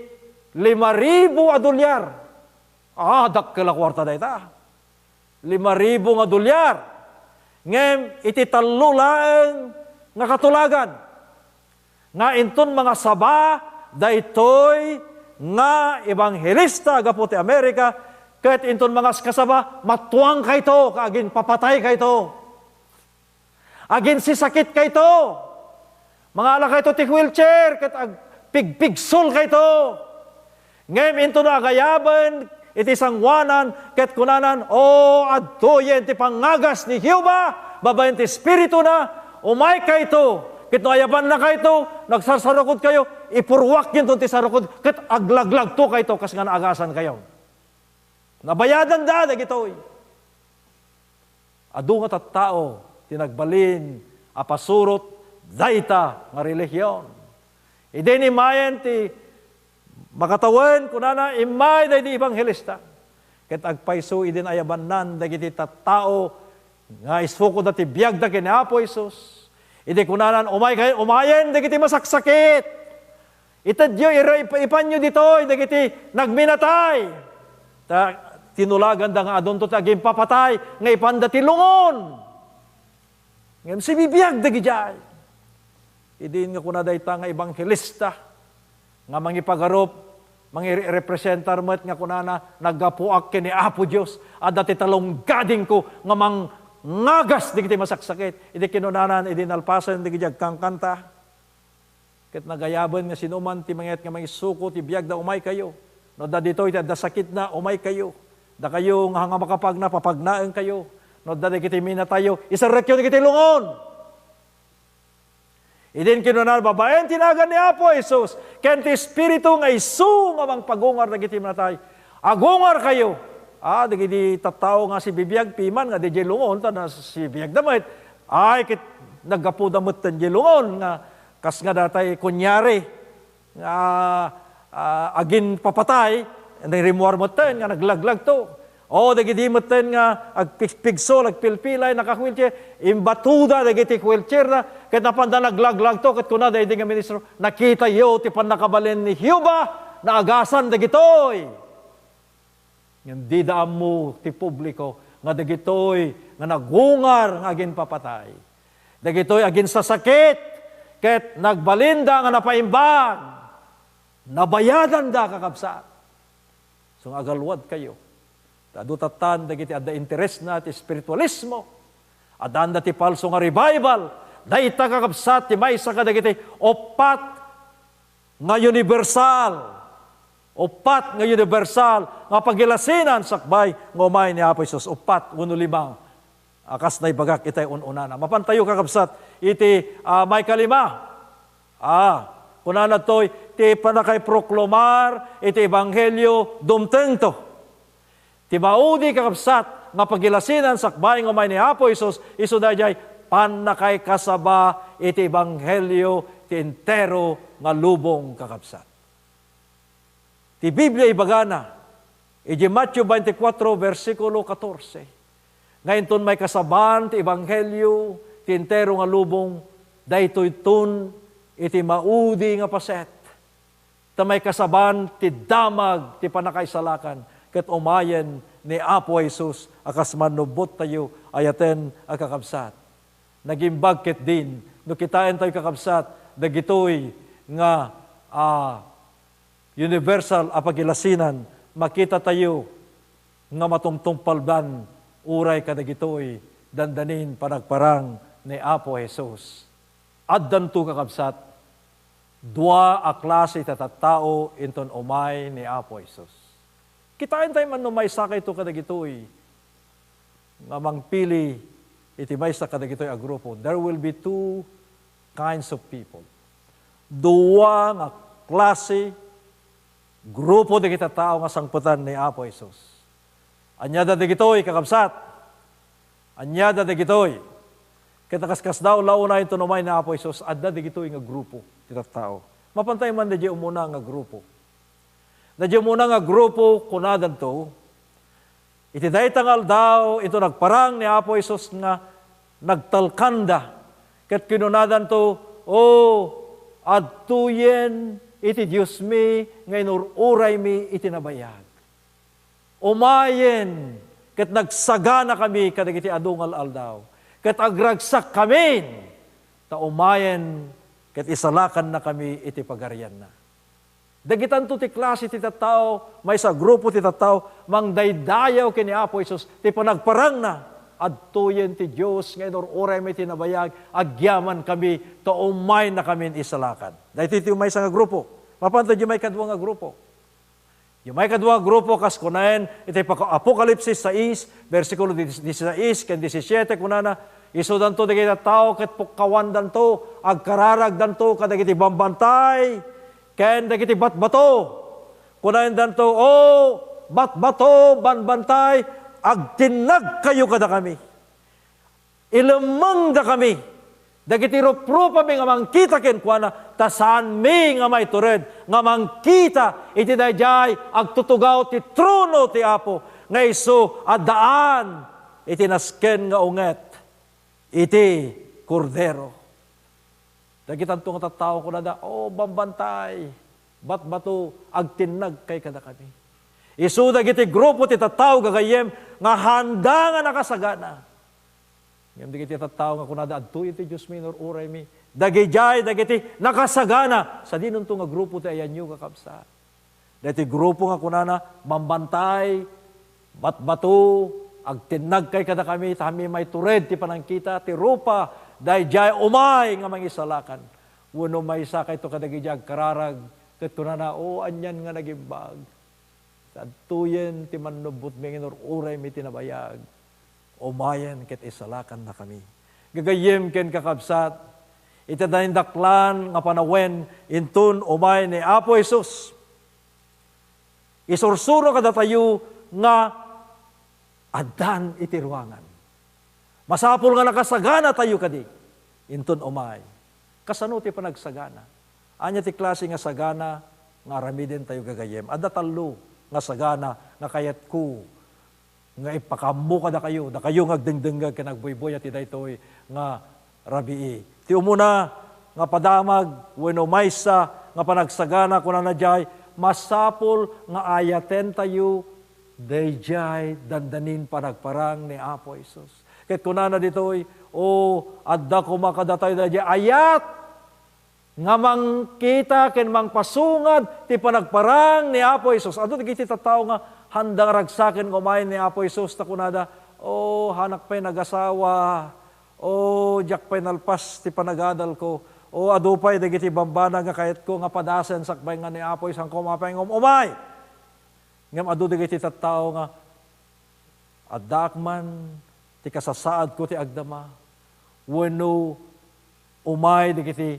lima ribu a dolyar." Ah, dakkel a kuarta dayta. Lima ribu nga dolyar. Ngem iti tallo laeng nga katulagan, nga inton mangasaba daytoy nga ebanghelista gapu ti Amerika, ket inton mangaskasaba, matuangkayto, ket aginpapataykayto. Aginsisakit kayto. Mangalakayto ti wheelchair ket agpigpigsul kayto. Ngem intono agayaben iti sangoanan ket kunanan, "O, adtoyen ti pangagas ni Jehovah babaen ti Espirituna, umay kayto, ket no ayabanna kayto, nagsarsarukodkayo, ipurruakyonto ti sarukod ket aglaglagto kayto kas nga naagasan kayo." Nabayadanda dagitoy. Adu nga tattao ti nagbalin a pasurot dayta nga relihion. Idi ni Mayen ti makatawen, kunana, immay daydi ebanghelista. Ket agpayso idi naayabannan dagiti tattao nga isukoda ti biagda ken ni Apo Jesus. Idi kunanan, "Umay kay-, umayen dagiti masaksakit." Itedyo, ira-, ip-, ipanyo ditoy dagiti nagminatay. Ta tinulaganda nga adunto ti agimpapatay nga ipanda ti lungon. Ngem sibibiag dagidiay. Idin nga kuna dayta nga ebanghelista nga mangipagarup, mangirepresentar met nga kunana, "Naggapuak ken ni Apo Dios, adda ti talonggadingko nga mangagas dagiti masaksakit." Idi kinunanan, idi nalpasen dagidiay agkankanta. Ket nagayaben nga sinoman ti mangyat nga mangisuko ti biagda, umaykayo. No adda ditoy ti adda sakitna, umaykayo. Dakayo nga, nga makapagna, papagnaenkayo. No adda dagiti minatayo, iserrekyo dagiti lungon. Idin kinuna, babaen ti nagan ni Apo Jesus, ken ti Espiritu nga isu nga mangpagungar dagiti minatay. Agungarkayo. Ah, dagiti tattao nga sibibiag piman nga diay lungon, ta nasibiagda met. Ay, ket naggapuda metten diay lungon nga kas nga datay kunyari nga, ah, aginpapatay, narimuar metten nga naglaglagto. O, dagidi metten nga agpigpigsul, agpilpilay, naka-wheelchair, imbatuda dagiti wheelchairda, ket napanda naglaglagto, ket kuna daydi nga ministro, "Nakitayo ti pannakabalin ni Jehovah, naagasan dagitoy." Ngem dida ammo ti publiko nga dagitoy nga nagungar nga aginpapatay. Dagitoy aginsasakit, ket nagbalinda nga napaimbag. Nabayadanda, kakabsat. So nga agaluadkayo. Ta adu tattan dagiti adda interesna ti espiritualismo. Addanda ti palso nga revival. Dayta, kakabsat, ti maysa kadagiti uppat nga universal. Uppat nga universal nga pagilasinan sakbay nga umay ni Apo Jesus. Uppat wenno lima. A, kas naibagak itay un-unana. Mapantayo, kakabsat, iti, ah, maikalima. Ah, kunana ditoy, ti pannakaiproklamar iti ebanghelio dumtengto. Ti maudi, kakabsat, nga pagilasinan sakbay nga umay ni Apo Jesus, isu daydiay pannakaikasaba iti ebanghelio ti entero nga lubong, kakabsat. Ti Biblia ibagana, iti Mateo twenty-four, bersikulo katorse, nga inton maikasabaan ti ebanghelio ti entero nga lubong, daytoyton iti maudi nga paset. Ta maikasabaan ti damag ti pannakaisalakan ket umayen ni Apo Jesus a kas mannubbottayo ayaten a kakabsat. Nagimbag ketdin no kitaentayo, kakabsat, dagitoy nga, ah, universal a pagilasinan, makitatayo nga matungtungpaldan uray kadagitoy dandanin panagparang ni Apo Jesus. Addanto, kakabsat, dua a klase ti tattao inton umay ni Apo Jesus. Kitaentayo man no maysakayto kadagitoy nga mangpili iti maysa kadagitoy a grupo. There will be two kinds of people. Dua nga klase, grupo dagiti tattao nga sangpetan ni Apo Jesus. Ania dagitoy, kakabsat? Ania dagitoy? Ket nakaskasdaaw la unay inton umay ni Apo Jesus, adda dagitoy nga grupo ti tattao. Mapantayo man daydiay umuna nga grupo. Daydiay umuna nga grupo, kunadanto, iti dayta nga aldaw, inton nagparang ni Apo Jesus nga nagtalkanda, ket kinunadanto, "O, adtoyen iti Diosmi nga inur-uraymi iti nabayag. Umayen ket nagsaganakami kadagiti adu nga al-aldaw, ket agragsakkamin, ta umayen ket isalakannakami iti pagarianna." Dagitanto ti klase ti tattao, maysa a grupo ti tattao, mangdaydayaw ken ni Apo Jesus ti panagparangna. Adtoyen ti Dios nga inur-uraymi iti nabayag, agyamankami, ta umaynakamin isalakan. Daytoy ti maysa nga grupo. Mapanto diay maikadua nga grupo. Diay maikadua nga grupo, kas kunaen iti Apokalipsis sais, bersikulo dieciséis ken diecisiete, kunana, "Isudanto dagiti tattao ket pukkawandanto, agkararagdanto kadagiti bambantay ken dagiti batbato. Kunaendanto, 'O batbato, bambantay, agtinnagkayo kadakami. Ilemmengdakami dagiti ruprupami nga mangkita kenkuana, ta saanmi nga maitured nga mangkita iti daydiay agtutugaw ti trono ti Apo, nga isu addaan iti nasken nga unget iti Kordero.'" Dagitanto nga tattao, kunada, "O, bambantay, batbato, agtinnagkay kadakami." Isu dagiti grupo ti tattao, gagayyem, nga handa nga nakasagana. Ngem dagiti tattao nga kunada, "Adtoy iti Diosmi, inur-uraymi," dagidiay dagiti nakasagana. Sadinonto nga grupo ti ayanyo, kakabsat? Daytoy grupo nga kunana, "Bambantay, batbato, agtinnagkay kadakami, ta saanmi maitured ti panangkita ti rupa daydiay umay nga mangisalakan." Wenno maysa kayto kadagiti agkararag, ket kunana, "O, anian nga nagimbag. Adtoyen ti mannubbotmi nga inur-uraymi ti nabayag. Umayen ket isalakannakami." Gagayyem ken kakabsat, iti naindaklan nga panawen, inton umay ni Apo Jesus, isursuro kadatayo nga addan iti ruangan. Masapul nga nakasaganatayo kadi inton umay. Kasano ti panagsagana? Ania ti klase nga sagana nga aramidentayo gagayyem? Adda tallo nga sagana nga kayatko nga ipakaammo kadakayo, dakayo nga agdengdengngeg ken agbuybuya ti daytoy nga rabii. Ti umuna nga padamag wenno maysa nga panagsagana, kunana diay, masapul nga ayatentayo daydiay dandanin panagparang ni Apo Jesus. Ket kunana ditoy, "O, adda koma kadatayo daydiay ayat nga mangkita ken mangpasungad ti panagparang ni Apo Jesus." Adu dagiti tattao nga handa nga ragsaken nga umay ni Apo Jesus, ta kunada, "O, hanak pay nagasawa. O, diak pay nalpas ti panagadalko. O, adu pay dagiti bambanag nga kayatko nga padasen sakbay nga ni Apo Jesus, haanko pay nga um-, umay." Ngem adu dagiti tattao nga, "Addaak man ti kasasaadko ti agdama, wenno umay dagiti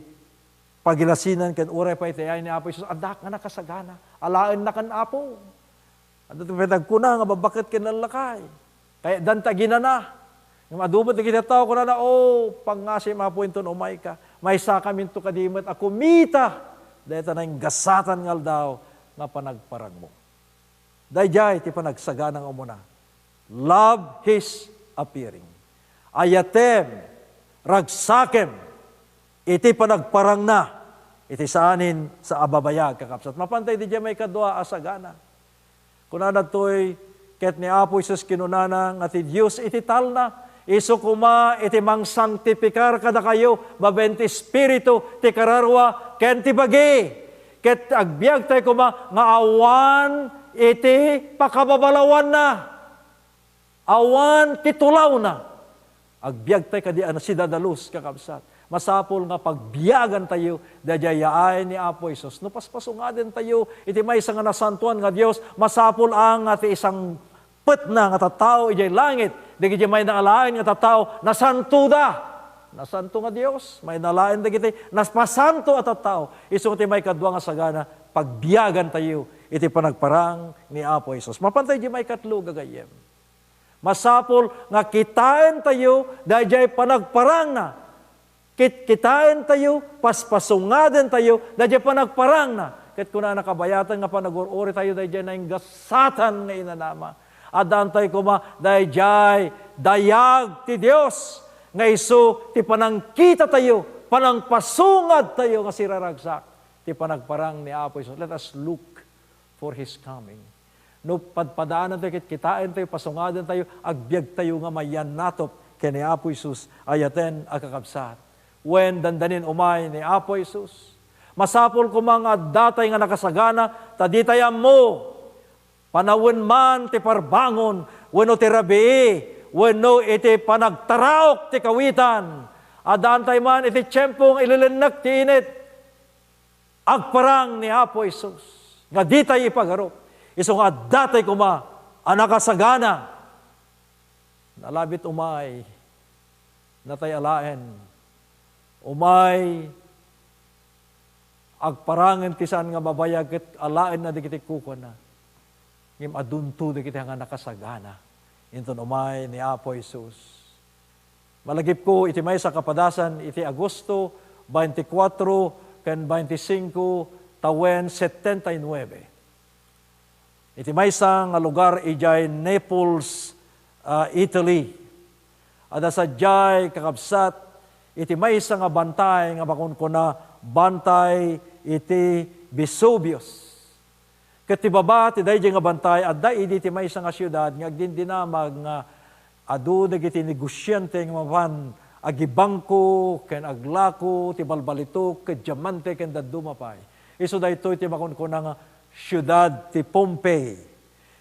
pagilasinan ken uray pay ti ayat ni Apo Jesus, addaak nga nakasagana. Alaenna ken Apo." Adda ti pay nagkuna nga babbaket ken lallakay. Kayatdanta aginana. Ngem adu met dagiti tattao kunana, "O, pangngasim, Apo, inton umayka. Maysakaminto kadi met a kumita dayta nainggasatan nga aldaw nga panagparangmo." Daydiay ti panagsagana nga umuna. Love His appearing. Ayatem, ragsakem, iti panagparangna, iti saanen sa ababayag, kakabsat. Mapantay didiay maikadua a sagana. Kunana ditoy, ket ni Apo Jesus kinunana nga ti Dios iti talna, isu koma iti mangsangtipikar kadakayo, babaen ti Espiritu, ti kararua, ken ti bagi. Ket agbiagtay koma nga awan iti pakababalawanna, awan ti tulawna. Agbiagtay kadi a nasidadalus, kakabsat. Masapul nga pagbiagantayo daydiay yaay ni Apo Jesus. No paspasungadentayo iti maysa nga nasantoan nga Dios, masapul a nga ti isang petna nga tattao idiay langit, dagiti mayna a laeng nga tattao, nasantoda. Nasanto nga Dios, mayna a laeng dagiti napasanto a tattao. Isu ti maikadua nga sagana, pagbiagantayo iti panagparang ni Apo Jesus. Mapantay di maikatlo, gagayyem. Masapul nga kitaentayo daydiay panagparangna. Kit-, kitaentayo, paspasungadentayo daydiay panagparangna. Ket kunana, kabayatan nga panagur-uritayo daydiay nainggasatan nga inanama. Addaantay koma daydiay dayag ti Dios nga isu ti panangkitatayo, panangpasungadtayo nga siraragsak ti panagparang ni Apo Jesus. Let us look for His coming. No padpadaanantayo ket kitaentayo, pasungadentayo, agbiagtayo nga mayannatop ken ni Apo Jesus, ayaten a kakabsat. Wen dandanin umay ni Apo Jesus. Masapul koma nga addatay nga nakasagana, ta ditay ammo, panawen man ti parbangon, wenno ti rabii, wenno iti panagtaraok ti kawitan. Addaantay man iti tiempo nga ililennek ti init. Agparang ni Apo Jesus nga ditay ipagarup, isu nga addatay koma a nakasagana. Nalabit umay, natay alaen, umay agparangen ti saan nga babayag ket alaenna dagiti kukuana. Ngem adunto dagiti nga nakasagana inton umay ni Apo Jesus. Malagipko iti maysa a kapadasan iti Agosto twenty-four ken twenty-five tawen setenta y nueve. Iti maysa nga lugar idiay Naples, ah, Italy. Adda sadiay kakabsat iti maysa nga bantay nga makunkuna, bantay iti Vesuvius. Ket ti baba ti daydiay nga bantay, adda idi ti maysa nga siudad nga agdindinamag nga adu dagiti negosiante nga mapan agibangko ken aglako ti balbalitok ket diamante ken dadduma pay. Isu daytoy ti makunkuna nga siudad ti Pompey.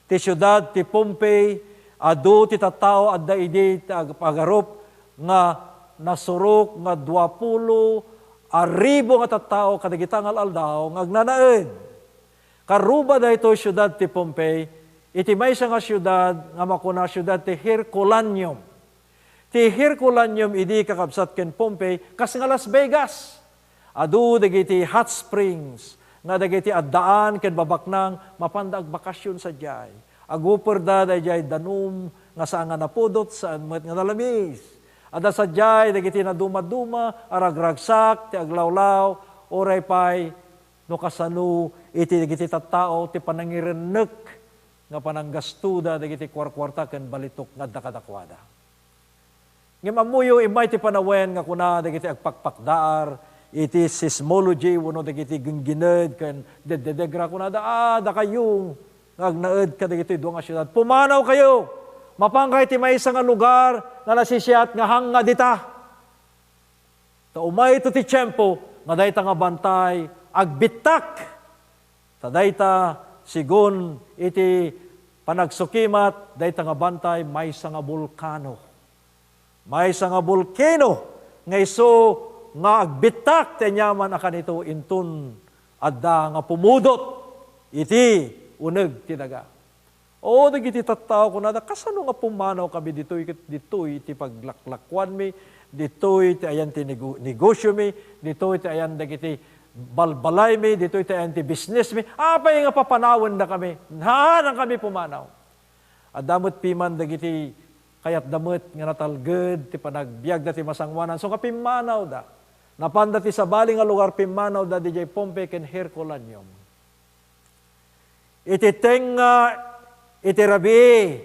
Ti siudad ti Pompey, adu ti tattao adda idi ti ag-, pagarup nga nasurok nga duapulo Arribo nga tattao kadagita nga al-aldaw nga agnanaed. Karuba daytoy siudad ti Pompey, iti maysa nga siudad nga makuna siudad ti Herculaneum. Ti Herculaneum idi, kakabsat, ken Pompey, kas nga Las Vegas. Adu dagiti hot springs nga dagiti addaan ken babaknang mapanda agbakasyon sadiay. Aguperda daydiay danum nga saan nga napudot, saan met nga nalamis. Adda sadiay dagiti nadumaduma a ragragsak ti aglawlaw, uray pay no kasano iti dagiti tattao ti panangirennek nga pananggastoda dagiti kuarkuarta ken balitok nga adda kadakuada. Ngem ammoyo, immay ti panawen nga kuna dagiti agpakpakdaar iti seismology wenno dagiti ginggined ken deddedegra, kunada, "Ah, dakayo nga agnaed kadagitoy dua nga siudad, pumanawkayo! Mapankayo iti maysa nga lugar nga nasisiat nga hangngad ita." Ta umayto ti tiempo nga dayta nga bantay agbittak. Ta dayta, segun iti panagsukimat, dayta nga bantay maysa nga bulkano. Maysa nga bulkano nga isu nga agbittak ti aniaman a kanito inton adda nga pumudot iti uneg ti daga. O, dagiti tattao, kunada, "Kasano nga pumanawkami ditoy ket ditoy ti paglaklakuanmi, ditoy ti ayan ti nego-, negosiomi, ditoy ti ayan dagiti balbalaymi, ditoy ti ayan ti businessmi? Apay nga papanawendakami? Haanakami pumanaw." Adda met piman dagiti kayatda met nga natalged ti panagbiagda ti masangoanan, isu nga pimmanawda. Napanda ti sabali nga lugar, pimmanawda didiay Pompey ken Herculaneum. Iti tengnga iti rabii,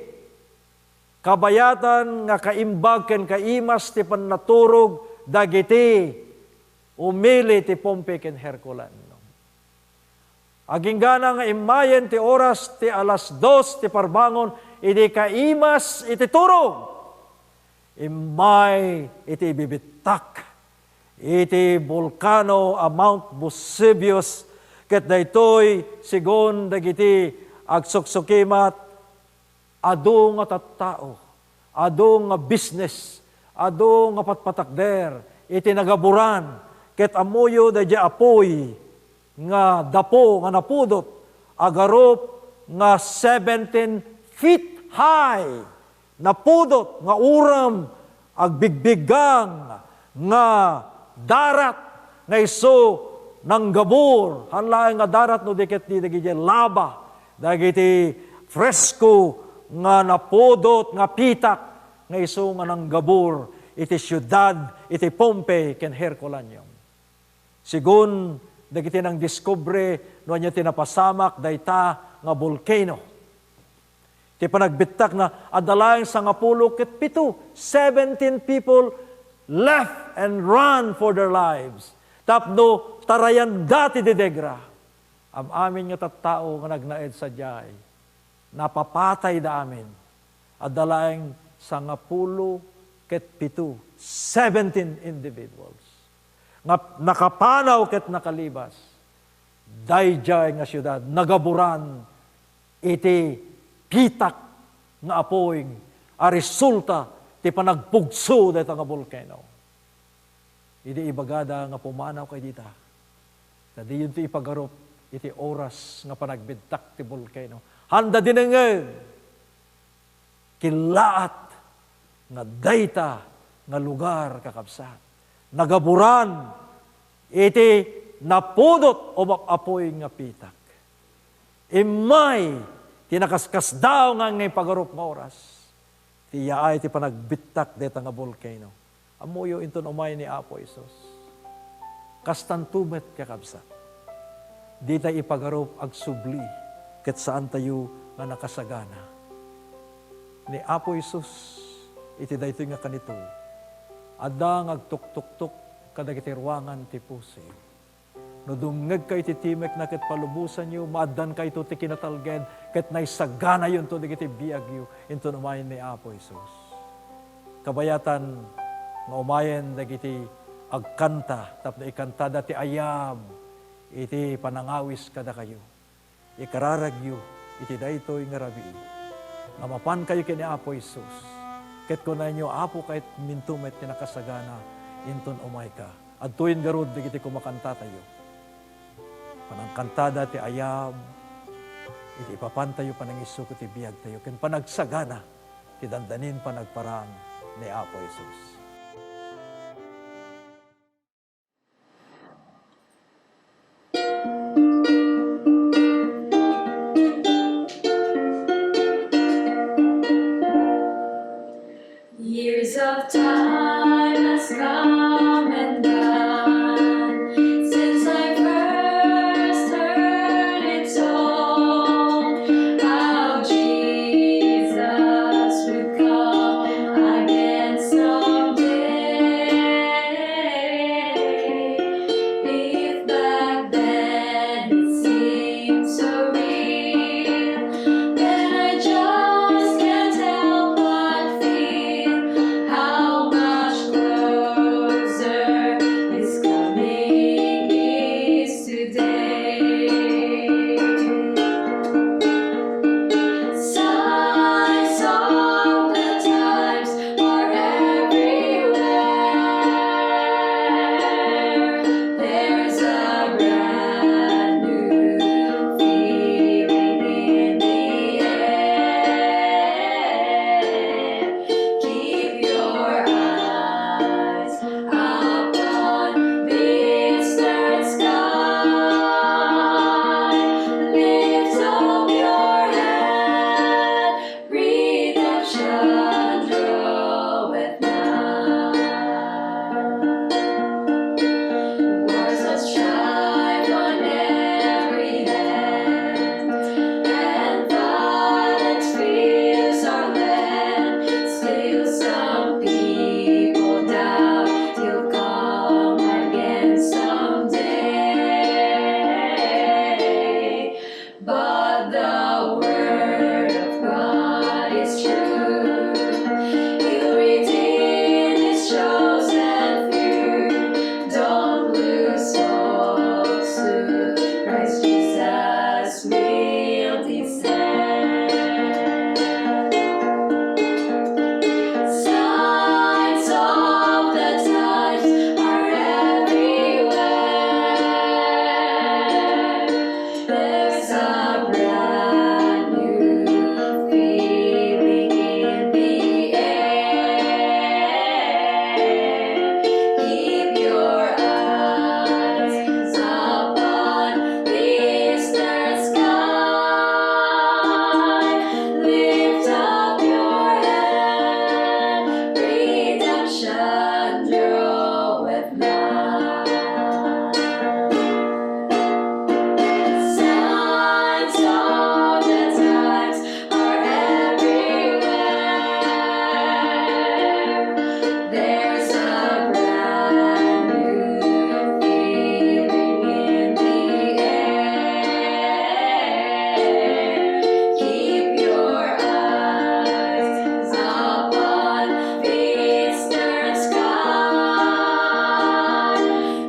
kabayatan nga kaimbag ken kaimas ti pannaturog dagiti umili ti Pompey ken Herculaneum. Aginggana nga immayen ti oras ti alas dos ti parbangon idi kaimas iti turog. Immay iti ibibittak iti bulkano a Mount Vesuvius, ket daytoy, segun dagiti agsuksukimat, adu nga tattao, adu nga business, adu nga patpatakder iti nagaburan, ket ammoyo daydiay apuy nga dapo nga napudot, agarup nga seventeen feet high. Napudot nga uram, agbigbiggang nga darat nga isu nanggabur. Haan laeng nga darat no di ket di dagiti laba, dagiti fresko nga napudot nga pitak nga isu nga nanggabur iti siudad, iti Pompey ken Herculaneum. Segun dagiti nangdiskobre no ania ti napasamak dayta nga bulkano. Ti panagbittakna, adda laeng sangapulo ket pito, seventeen people left and ran for their lives. Tapno tarayanda ti didegra. Am-amin nga tattao nga nagnaed sadiay, napapatayda amin. Adda laeng sangapulo ket pito, seventeen individuals, nga nakapanaw ket nakalibas. Daydiay nga siudad nagaburan iti pitak nga apuy a resulta ti panagpugso dayta nga bulkano. Idi ibagada nga pumanawkayo dita, ta diyonto ipagarup iti oras nga panagbittak ti bulkano. Haanda dinengngeg. Kellaat nga dayta nga lugar, kakabsat, nagaburan iti napudot o map-apuy nga pitak. Immay ti nakaskasdaaw nga, nga ipagarup nga oras, ti yaay ti panagbittak dayta nga bulkano. Ammoyo, inton umay ni Apo Jesus, kastanto met, kakabsat. Ditay ipagarup agsubli ket saantayo nga nakasagana. Ni Apo Jesus, iti daytoy nga kanito, adda nga agtuktuktok kadagiti ruangan ti pusoyo. No dumngegkayo iti timekna ket palubosanyo, maaddankayto ti kinatalged ket naisaganayonto dagiti biagyo inton umayen ni Apo Jesus. Kabayatan nga umayen dagiti agkanta tapno ikantada ti ayab iti panangawis kadakayo. Ikararagyo iti daytoy nga rabii nga mapankayo ken ni Apo Jesus ket kunanyo, "Apo, kayatminto met ti nakasagana inton umayka." Adtoyen ngarud dagiti kumakantatayo. Panangkantada ti ayab iti ipapantayo, panangisuk iti biagtayo, ken panagsagana ti dandanin panagparang ni Apo Jesus. Years of time has come and gone since I first heard it told, how Jesus would come again someday. If back then it seemed so real, then I just can't help but feel how much closer His coming is today. Signs of the times are everywhere. There's a brand new feeling in the air. Keep your eyes upon the eastern sky. Lift up your head, redemption draweth nigh. Wars of strife on every hand, and violence fills our land. Still some people doubt He'll come again someday. But the word of God is true. He'll redeem His chosen few. Don't lose hope, soon Christ Jesus will descend. Signs of the times are everywhere. There's a brand new feeling in the air. Keep your eyes upon the eastern sky. Lift up your head, redemption draweth nigh. Signs of the times are everywhere. There's a brand new feeling in the air. Keep your eyes upon the eastern sky.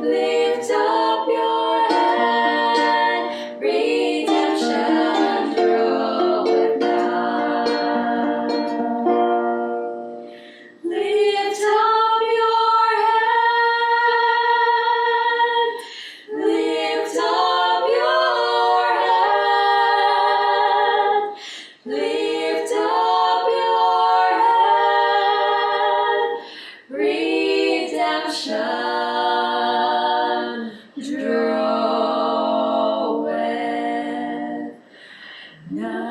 Lift up your head, redemption draweth nigh. Lift up your head, lift up your head, lift up your head, redemption draweth nigh.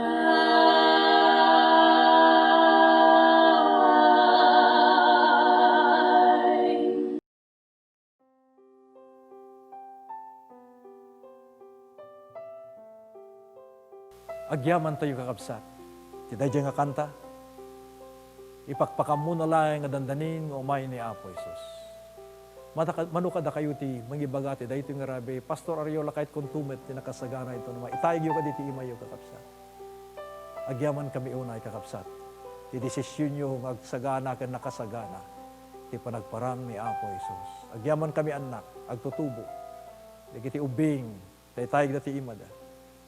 Agyamantayo, kakabsat, ti daydiay nga kanta, ipakpakammona laeng nga dandanin nga umay ni Apo Jesus. Mata-, mano kadakayo ti mangibaga ti daytoy nga rabii, Pastor Ariola, kayatkonto met ti nakasagana ito, no, maitayegyo kadi ti imayo, kakabsat. Agyamankami unay, kakabsat, ti desisionyo nga agsagana ken nakasagana ti panagparang ni Apo Jesus. Agyamankami, annak, agtutubo dagiti ubbing, taytayegda ti imada.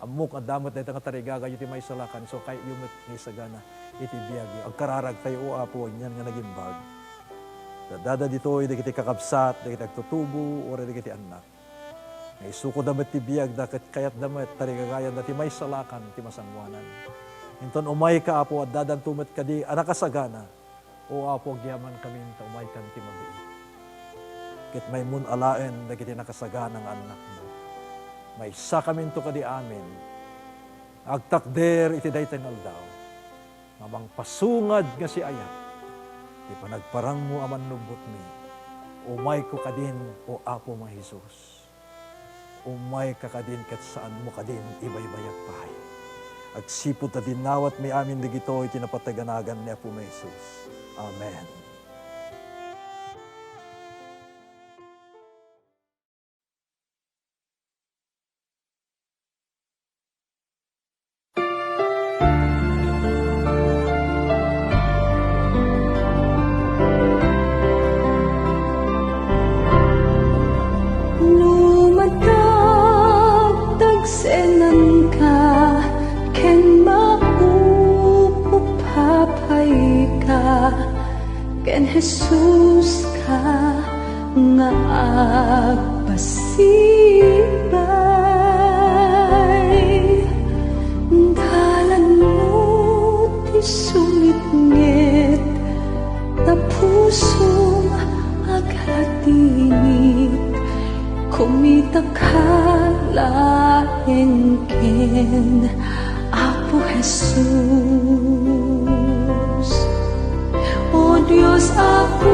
Ammok nga adda met dayta nga tarigagayo ti maisalakan, isu kayatyo met nga isagana iti biagyo. Agkararagtayo, O Apo, anian nga nagimbag. Addada ditoy dagiti kakabsat, dagiti agtutubo, uray dagiti annak. Nga isukoda met ti biagda ket kayatda met tarigagayanda ti maisalakan ti masangoanan. Inton umayka, Apo, addadanto met kadi a nakasagana. O Apo, agyamankami ta umaykan ti mabiit. Ket maimmun alaen dagiti nakasagana nga annakmo. Maysakaminto kadi amin. Agtakder iti daytoy nga aldaw. Mamangpasungad nga siak ti panagparangmo a mannubbotmi. Umayko kadin, O Apo nga Jesus. Umayka kadin ket saanmo kadin ibaybayag pay. Agsipud ta dinawatmi amin dagitoy iti napateg a nagan ni Apo nga Jesus. Amen. No matagtagsenanka ken maupupapayka, ken Jesus ka nga agbasibay. Dalanmo ti sumitngit, ta pusom aglatinit, kumitaka laeng ken Apo Jesus. O Dios Apo,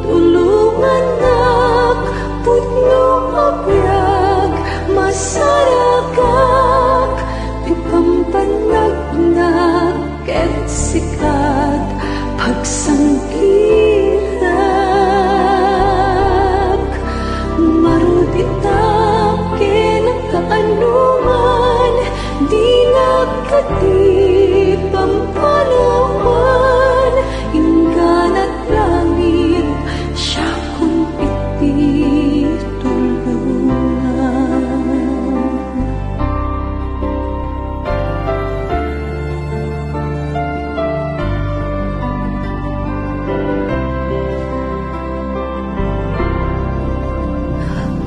tulongannak, pudno a biag, masarakak, ti pampanagnak ket sikat, pagsangkitak, maruditak ken kaanoman, dinak kadi pampanawan, ingganat langit, siakon iti tulongan.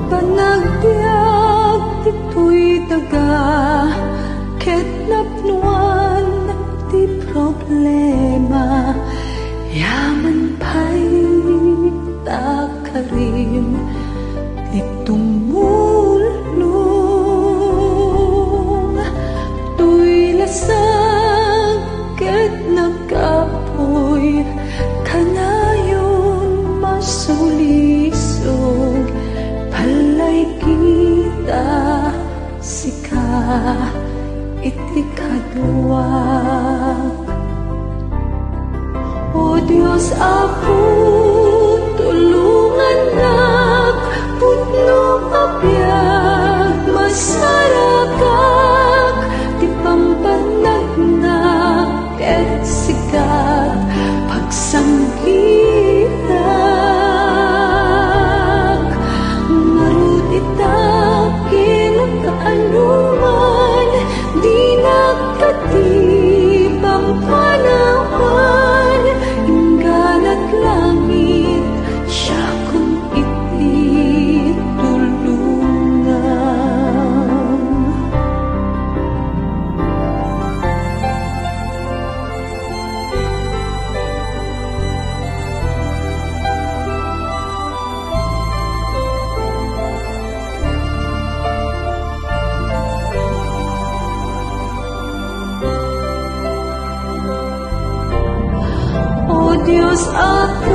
Panagbiag ditoy daga, ket napnoan ti problema, yaman pay ta karim ti tumulong. Toy lasag ket nagkapoy, kanayon masulisog, pallay kita sika iti kaduak. O Dios Apo, tulongannak, pudno a biag, masarakak, ti pampanagnak ket sikat, pagsangkitak, maruditak ken kaanoman, dinak kadi pampanawan, ingganat langit, siakon iti tulongan. O Dios, Apo,